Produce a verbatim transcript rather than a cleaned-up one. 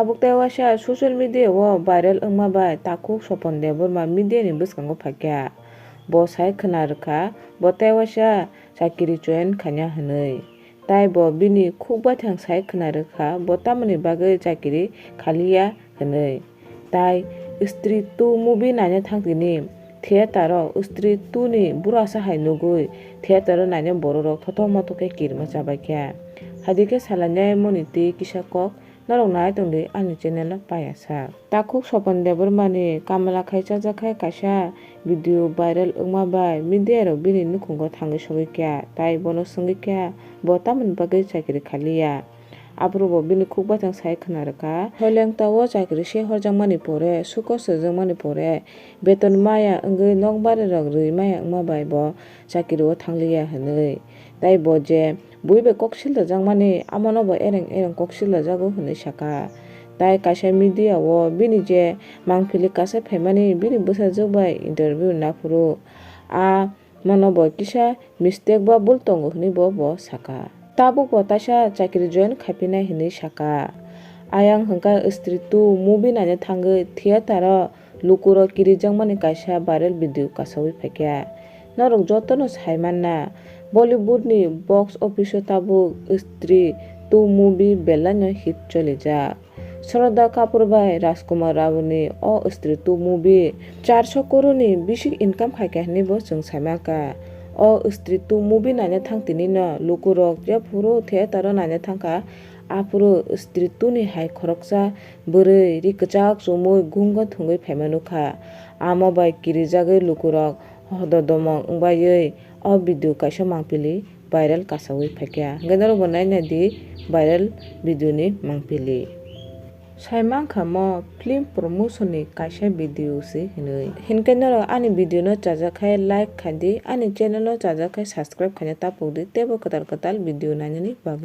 Tabuk tei waisa social media o viral wngma bai takhuk Sopon Debbarma media ni bwskango phaikha. Bo sai khwna rwkha, bo tei waisa chakiri join khaina hwnwi. Tai bo bini khuk baithang sai khwna rwkha, bo tamoni bagwi chakiri khaliya hwnwi. Tai Stree two movie naina thangtini theater o Stree two ni burasa hai nugwi theater o naina bororok thothok mothok khe kirima chabaikha. Haidikhe salainai moni twi kisa kok norok nai tongdi ani channel o payasa. Takhuk Sopon Debbarma ni kamla khai chajakkhai kaisa video viral wngma bai media rok bini nukhungo thangwi sogwi kha, tai bono swngwi kha bo tamoni bagwi chakiri khaliya. Aphuru bo bini khuk baithang sai khwna rwkha. Hoileng ta o chakiri se horjakmani pore, suko swijakmani pore, beton maya wngwi nokbari rok rwi maya wngma bai bo chakiri o thangliya hwnwi. Tai bo je bui bai kok sildajakmani, amono bo ereng ereng kok sildajago hwnwi saka. Tai kaisa media o bini je mangpili kasa phaimani bini bwsajwk bai interview naphuru a mono bo kisa mistake ba bul tongo hwnwi bo, bo saka. Tabuk bo taisa chakiri join khaiphinai hwnwi saka. Ayang hwnkha Stree two movie naina thangwi theater o lukurok kirijakmani kaisa viral video kasaui phaikha. Norok jotono saimanna, Bollywood ni box office o tabuk Stree two movie belaino hit cholijak. Shraddha Kapoor bai Rajkumar Rao ni o Stree two movie charso crore ni bisi income khaikha hwnwi bo chwng saimankha. O Stree two movie naina thangtini no lukurok jephuru theater o naina thangkha, aphuru Stree two ni hai khoroksa bwrwi ri kwchak chumui gungo thwngwi phaima nukha. Amo bai kirijagwi lukurok hodo domong wngbaiywi o video kaisa mangpili viral kasaui phaikha. Hwnkhe norokbo naina di viral video ni mangpili. Sai mankha mo film promotion ni kaisa video se hinwi. Hinkhe norok ani video no chajakkhai like khaidi, ani channel no chajakkhai subscribe khaina tapukdi, teibo kwtal kwtal video nainani bagwi.